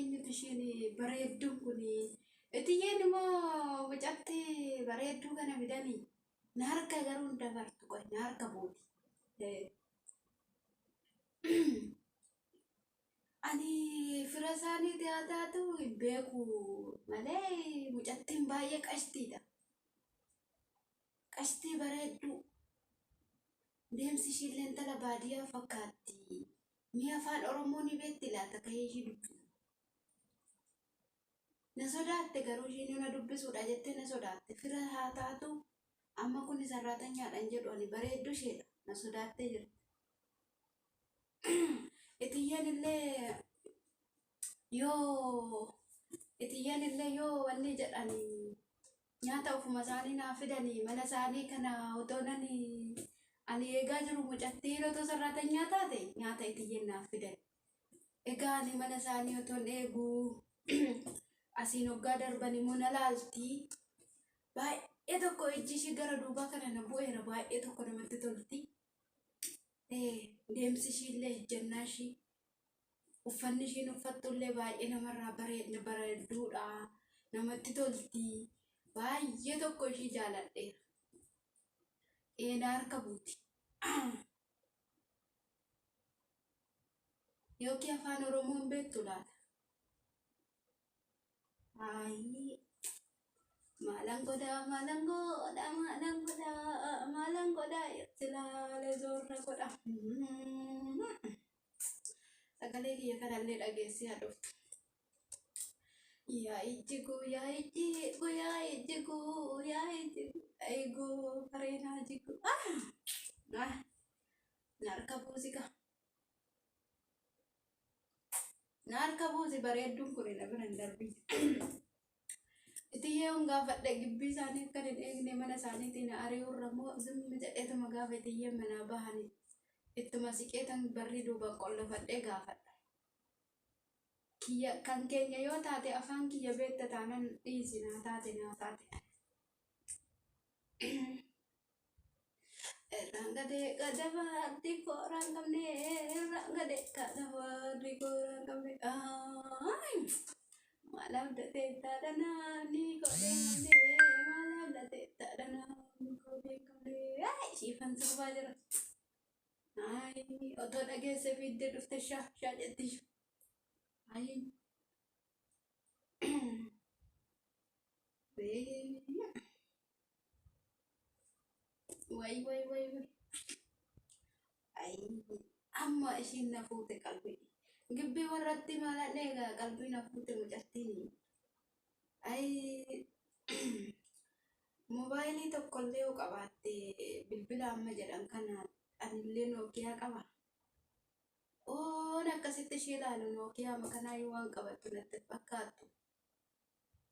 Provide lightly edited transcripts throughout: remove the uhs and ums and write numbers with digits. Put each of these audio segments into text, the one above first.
Eenyutu isheen bareedduun kun? Itiyyeen immoo mucatti bareedduu kana fidanii na harka garuu hin dabartu qoy na harka buuti. Ani fira isaaniiti haa taatu hin beeku malee mucattiin baay'ee qashtiidha. Qashtii bareedduu. Deemsi ishiillee intala baadiyyaa fakkaatti. Mee afaan Oromoo ni beekti laata ka'ee ishii dubbisu. Na sodaatte garuu ishiin na dubbisuudha jettee na sodaatte. Fira haa taatu amma kun sarraatanyaadhaan jedhu ani bareedduu isheedha. Na sodaattee jirti. Itiyyeen illee yoo itiyyeen illee yoo wanni jedhan nyaata ofuma isaanii naa fidanii mana isaanii kana otoo nani ani eegaa jiru mucattiin otoo sarraatanyaa taate nyaata itiyyeen naaf fidan. Egaa ani mana isaanii otoon eegu asiin hoggaa darban immoo na laalti. Baay'ee tokko ijji ishii gara duubaa kana na bu'eera baay'ee tokko namatti tolti. Deemsi ishii illee ejjennaa ishii uffanni ishiin uffattu illee baay'ee namarraa bareedduudha. Namatti tolti. Baay'ee tokko ishii jaaladheera. Na harka buuti. Yookiin afaan Oromoo hin beektu laata? Ayii. Maalan godhaa maalan godhaa maalan godhaa maalan godhaa silaalee zoorra godha. Sagalee kiyya kanallee dhageessii haa dhuftu. Yaa ijjiguu yaa ijjiguu yaa ijjiguu yaa ijjiguu eeguu fareenaa jiguu. Ah! Na harka buusikaa. Na harka buusi bareedduun kun na bira hin darbiin. Itiyyeeun gaafadhe gibbii isaanii akkan hin eegne mana isaaniitiin na ari'uurra immoo zimmi jedheetuma gaafa itiyyeen manaa bahanii ittuma siqeetan barrii duubaan qollofadhee gaafadha. Kiyya kan keenya yoo taate afaan kiyya beekta taanan dhiisi naa taate naa taate. Irraan gadee qadabaatti kooraan qabne irraan gadee qadabaatti kooraan qabne maal abdatee taadhanaa ni koodhee qabne maal abdatee taadhanaa ni koodhee qabne siifan sirbaa jira. Otoo dhageesse fiiddee dhufte shaa shaa jetti. Way way way way. Ay, amma ishiin na fuute qalbii. Gibbii warratti maaladha egaa qalbii na fuute mucattiin. Ay, moobaayilii tokkollee yoo qabaatte bilbila amma jedhan kana anillee Nookiyaa qaba. Oon akkasitti ishee ilaalu Nookiyaa makanaayyuu waan qabattu natti hin fakkaattu.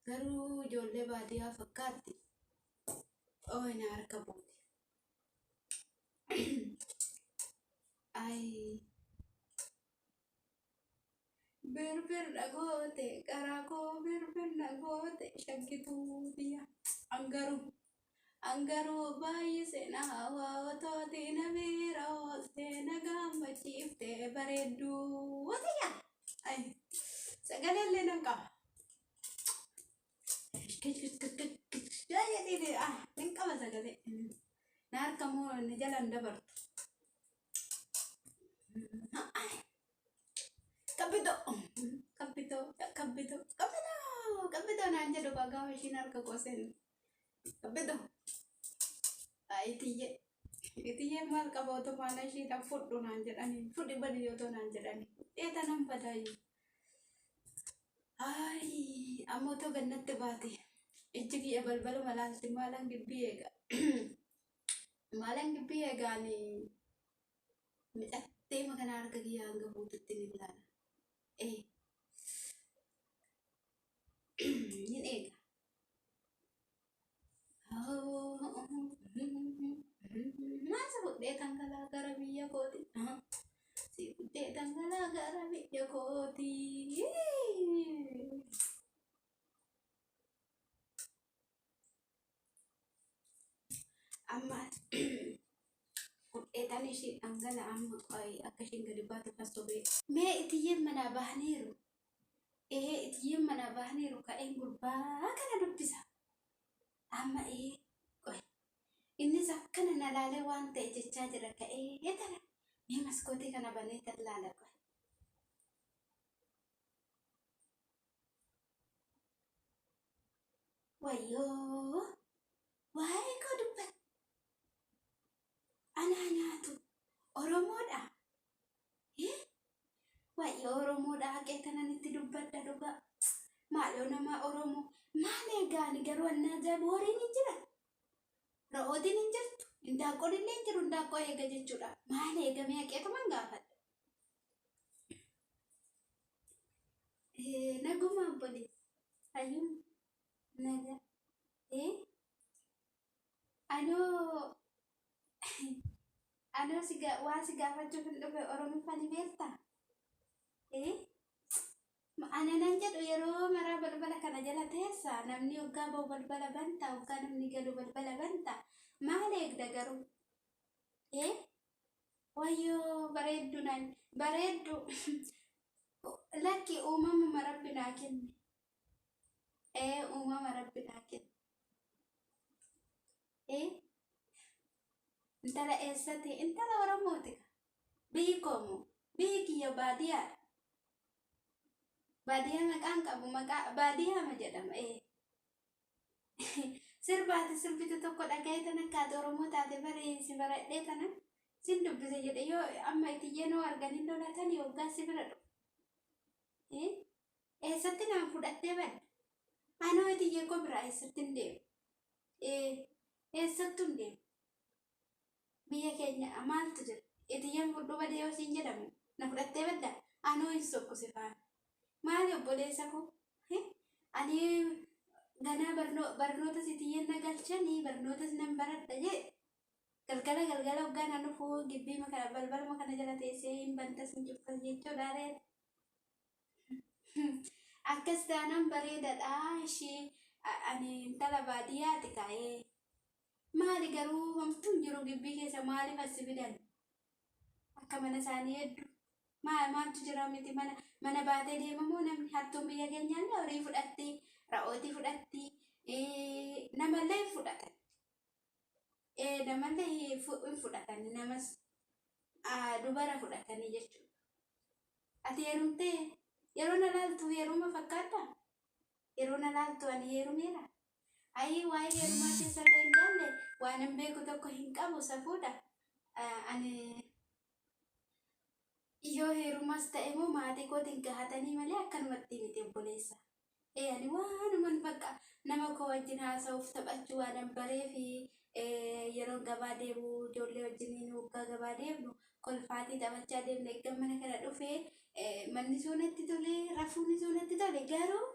Garuu ijoollee baadiyyaa fakkaatti. Ooyi na harka buute. Ayi. Birbir na goote garaa koo birbir na goote shaggituu biyya. Angaruu. Angaruu baay'ise na hawaa otooti na bira oolte na gammachiifte bareedduu tiyya. Ayi. Sagalee illee nan qaba. Nan qaba sagalee. Na harka moo na jalaan dabartu. Kabbitoo kabbitoo kabbitoo kabbitoo kabbitoo naan jedhu gaafa ishiin harka koo seenu. Kabbitoo. Itiyyee itiyyee maal qaba otoo maana ishiidhaan fudhu naan jedhanii fudhi badi otoo naan jedhanii dheeta nan badaayyuu. Ayi amma otoo gannatti baate ijji kiyya balbaluma laalti maalan gibbii eega. Maalan gibbii eegaani mixattee makana harka kiyya hanga fuututti ni ilaala. Ee nin eega. Maasa fudhee dhangalaa gara biyya kooti. Si fudhee dhangalaa gara biyya kooti. Amma fudhee tan ishii dhangala amma qoy akka ishiin gadi baatu kan sobee. Mee itiyyeen manaa bahaniiru. Ee itiyyeen manaa bahaniiru ka'een gurbaa kana dubbisa. Amma ee qoy. Innis akkana na laalee waan ta'e jechaa jira ka'ee tana. Mee maskootii kana banee tan laala qoy. Wayyoo waa'ee koo dubbata. Anaa nyaatu Oromoodha. Wayyoo Oromoodha haqee tanan itti dubbadha dhugaa. Maaloo nama Oromoo maal eegaani garuu annaa ajaa'ibu horiin hin jira. Ra'ootiin hin jirtu. Indaaqqoon illee hin jiru indaaqqoo eega jechuudha. Maal eegamee haqeetuman gaafadha. Naguma obboleessa. Hayyuu nagaa. Anoo anoo si waa si gaafachuuf hin dhufe Oromiffa ni beektaa? Eh? Ana nan jedhu yeroo maraa balbala kana jala teessa namni hoggaa ba'u balbala banta hoggaa namni galu balbala banta maal eegda garuu? Eh? Wayyoo bareeddu naan bareeddu lakki uumamuma rabbi naa kenne. Ee uumama rabbi naa kenne. Ee intala eessati? Intala Oromooti ka. Biyyi koo moo? Biyyi kiyya baadiyyaadha. Baadiyyaa maqaan qabu maqaa baadiyyaama jedhama. Ee sirba ati sirbitu tokko dhaga'ee tan akka ati Oromoo taate bari si baradhee tana sin dubbise jedhe yoo amma itiyyeenoo arganii lolatanii hoggaa si bira dhufu. Ee Eessatti naan fudhattee badda? Anoo itiyyee koo biraa eessatti hin deemu? Ee, eessattuu hin deemu. Biyya keenya maaltu jira? Itiyyeen fudhuu bade yoo siin jedhamu na fudhattee badda? Anoo hin sokku si faana. Maali obboleessa koo? Ani ganaa barnootas itiyyeen na galchanii barnootas nan baradha jee galgala galgala hoggaa nan dhufu gibbii kana balbaluma kana jala teessee hin bantas hin cuftas jechuudha ree. Akkas taanaan bareedadha ishee ani intala baadiyyaati kaa'ee. Maali garuu homtuu hin jiru gibbii keessa maaliif as si fidan? Akka mana isaanii hedduu. Maal maaltu jira miti mana mana baatee deemamoo namni hattuun biyya keenyaallee horii fudhatti, ra'ootii fudhatti, namallee hin fudhatan. Namallee hin fudhatan namas dubara fudhatanii jechuudha. Ati heerumtee yeroo na laaltu heeruma fakkaattaa? Yeroo na laaltu ani heerumeera? Ayii waa'ee heerumaa keessa illee hin galle waan hin beeku tokko hin qabu safuudha. Ani yoo heerumas ta'e immoo maatii kootiin gahatanii malee akkanumatti miti obboleessa. Ee ani waanuman bakka nama koo wajjin haasa'uuf taphachuu waanan baree fi yeroon gabaa deemu ijoollee wajjiniin waggaa gabaa deemnu kolfaatii taphachaa deemna eeggan mana kana dhufee manni soo natti tole rafuun soo natti tole garuu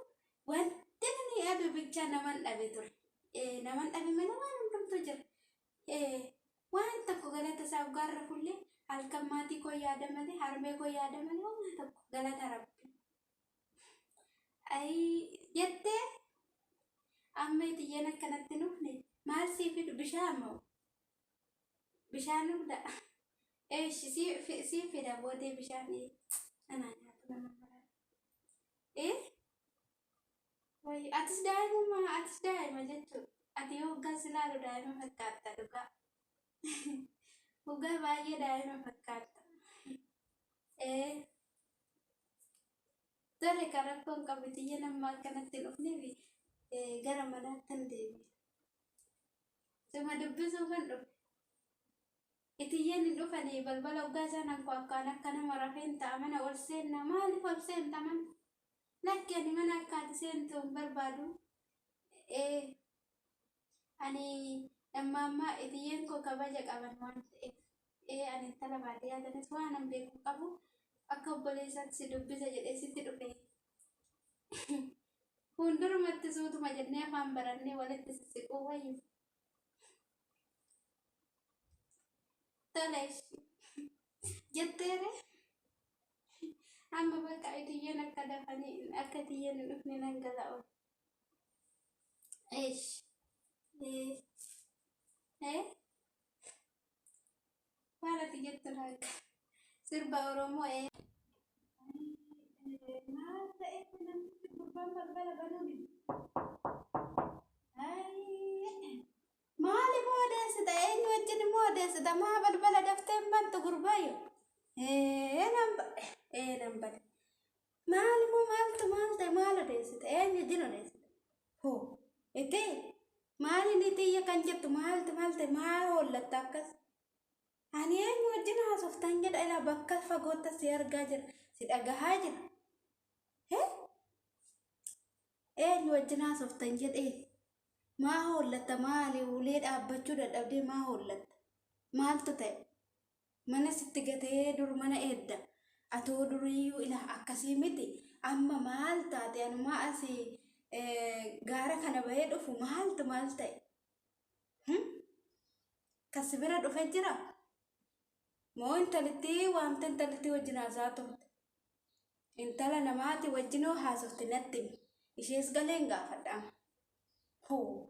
wanti nani dhabe bichaa naman dhabe ture. Naman dhabe malee waan hundumtuu jira. Waan tokko galata isaa waggaan rafullee halkan maatii koo yaada malee harmee koo yaada malee homaa tokko galata rabbi. Ayii jettee amma itiyyeen akkanatti nufne maal sii fidu bishaan moo bishaan dhugda eeshi sii fida boodee bishaan anaa nyaatu nama mara ee wayi atis daa'imuma atis daa'ima jechuudha ati yoo hoggaa si laalu daa'ima fakkaatta dhugaa dhugaa baay'ee daa'ima fakkaatta ee Tole ka rakkoon qabu tiyyan amma akkanatti hin dhufneef gara manaattan deebi'a. Suma dubbisuufan dhufe. Itiyyeen hin dhufanii balbala hoggaa isaan ankoakkaan akka nama rafeen ta'a mana ol seenna maaliif ol seenta mana? Lakki ani mana akka ati seentu hin barbaadu. Ee ani amma ammaa itiyyeen koo kabaja qaban waan ta'eef. Ee ani intala baadiyyaa tanis waanan beeku qabu akka obboleessaatti si dubbisa jedhee sitti dhufe. Fuuldurumatti suutuma jennee afaan barannee walitti sissiquu wayyu. Tole ishii jetteere amma bakka itiyyeen akka dafanii akka itiyyeen hin dhufne nan gala ol. Eesh. Ee. Ee. Waan ati jettu laakka. Sirba Oromoo ee. Maal ta'e namni Balbala banuu dide. Maali immoo odeessita? Eenyu wajjin immoo odeessita? Maa balbala daftee hin bantu gurbaayyo? Ee nan bade. Ee nan bade. Maal immoo maaltu maal ta'e maal odeessita? Eenyu wajjin odeessita? Hoo itee maaliin itiyya kan jettu maaltu maal ta'e maal hoollatta akkas? Ani eenyu wajjin haasoftan jedha ilaa bakka fagootti si argaa jira si dhagahaa jira. Hee? Eenyu wajjin haasoftan jedhee maa hoollatta maali ulee dhaabbachuu dadhabdee maa hoollatta maaltu ta'e mana sitti gatee dur mana eedda atoo duriyyuu ilaa akkasii miti amma maal taate anumaa asii gaara kana bahee dhufu maaltu maal ta'e kan si bira dhufe jira moo intalittii waamte intalittii wajjin haasaa turte Intala namaati wajjinoo haasofte natti himi. Ishees galeen gaafadha. Hoo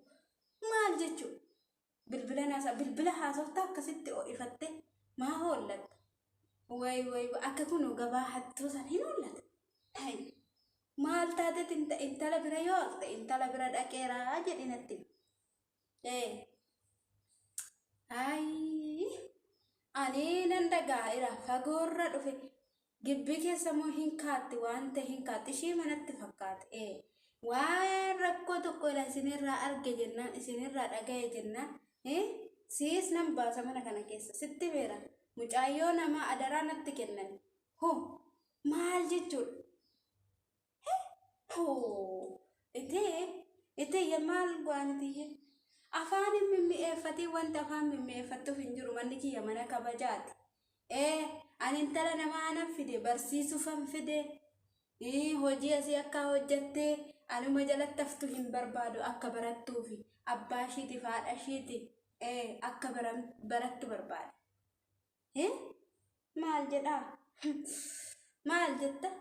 maal jechuu? Bilbila naasa bilbila haasofta akkasitti ho'ifatte maa hoollatta? Way way akka kunoo gabaa hattuu san hin hoollata. Hay maal taatet intala bira yoo haqxe intala bira dhaqeeraa jedhi natti himi. Ee ayii ani nan dhaga'a ira fagoorra dhufe Gibbii keessa immoo hin kaatti waan ta'e hin kaatti ishii manatti fakkaate ee waan rakkoo tokko ila isinirraa arge jennaan isinirraa dhaga'e jennaan ee siis nan baasa mana kana keessa sitti beera mucaayyoo namaa adaraa natti kennan ho maal jechuudha hoo itee itee ya maal go'aanitiyye afaan hin mimmi'eeffatiin wanti afaan mimmi'eeffattuuf hin jiru manni kiyya mana kabajaati Ee, ani intala namaa anan fide, barsiisuufan fide, hojii asii akka hojjattee anuma jalatti haftu hin barbaadu akka barattuufi abbaa ishiitiif haadha ishiiti ee, akka barattu barbaada. Ee, maal jedhaa? Maal jetta?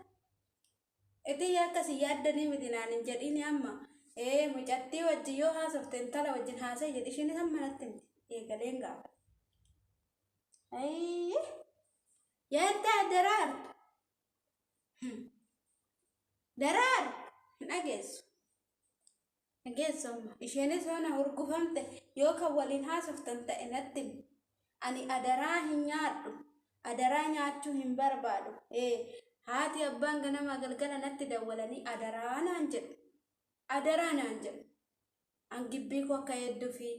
Itiyya akkasii yaaddanii miti naan hin jedhiini amma. Ee, mucattii wajjin yoo haasofte intala wajjin haasa'e jedhi isheenis amma natti himti. Eegaleen gaafa. Ayii. Yaaddaa daraartu. Daraartu. Hin dhageessu. Dhageessu amma. Isheenis yoo na hurgufamte yoo kan waliin haasoftan ta'e natti himi. Ani adaraa hin nyaadhu. Adaraa nyaachuu hin barbaadu. Ee haati abbaan ganamaa galgala natti dawwalanii adaraa naan jedhu. Adaraa naan jedhu. An gibbii koo akka eeddufi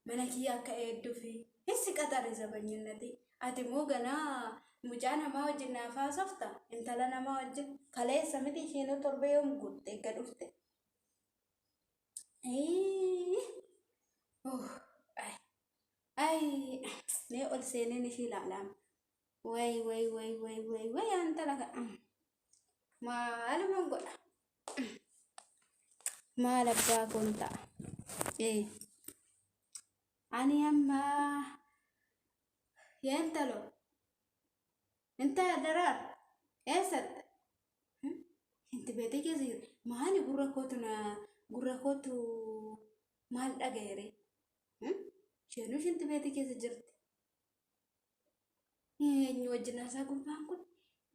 mana kiyya akka eeddufi hissi qaxare zabanyinnati ati immoo ganaa mucaa namaa wajjin naaf haasofta intala namaa wajjin kaleessa miti isheenoo torbee yoom guutte eegga dhufte. Ayii. Oh, ay. Ay, mee ol seeneen ishii ilaalaam. Way way way way way way intala kana. Maaluman godha. Maal abbaa koon ta'a. Ee. Ani amma yaa intalo intala daraar eessatti inti beetee keessa jiru maali gurra kootu na gurra kootu maal dhaga'ere isheenuu shinti beetee keessa jirti. Eenyu wajjin haasaa gurbaan kun?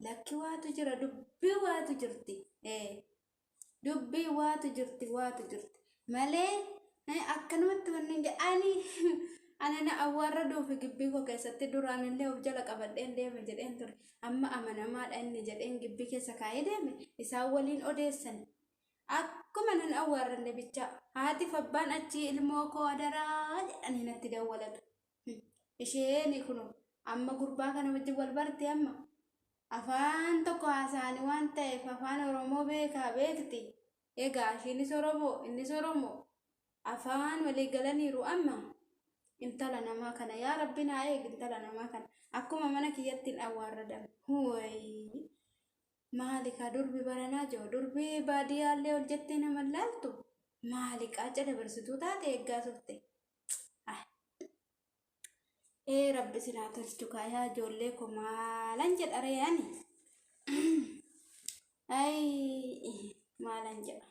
Lakki waatu jira dubbii waatu jirti. Dubbii waatu jirti waatu jirti. Malee akkanumatti wanni hin ani ana na awwaarra duufi gibbii koo keessatti duraan illee of jala qabadheen deema jedheen ture. Amma amanamaadha inni jedheen gibbii keessa kaa'ee deeme isaan waliin odeessan. Akkuma nan awwaarranne bichaa haati abbaan achii ilmoo koo adaraa jedhanii natti dawwalatu. Isheen kuno amma gurbaa kana wajjin wal barte amma afaan tokko haasa'anii waan ta'eef afaan Oromoo beekaa beekti. Egaa ishiinis Oromoo innis Oromoo afaan walii galaniiru amma intala namaa kana yaa rabbi naa eegi intala namaa kana akkuma mana kiyyatti hin awwaarradame. Wayii maali kaa durbi baranaa jiru durbi baadiyyaallee ol jettee nama laaltu maali qaaca dabarsituu taate eeggaa turte. Ee rabbi sin haa tolchu kaa yaa ijoollee koo maalan jedha ree ani. Ay maalan jedha.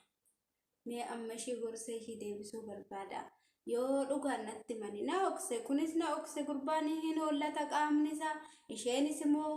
Mee amma ishii gorsee ishii deebisuu barbaada. Yoo dhugaan natti mani na okse kunis na okse gurbaan hin hollata qaamni isaa isheenis immoo.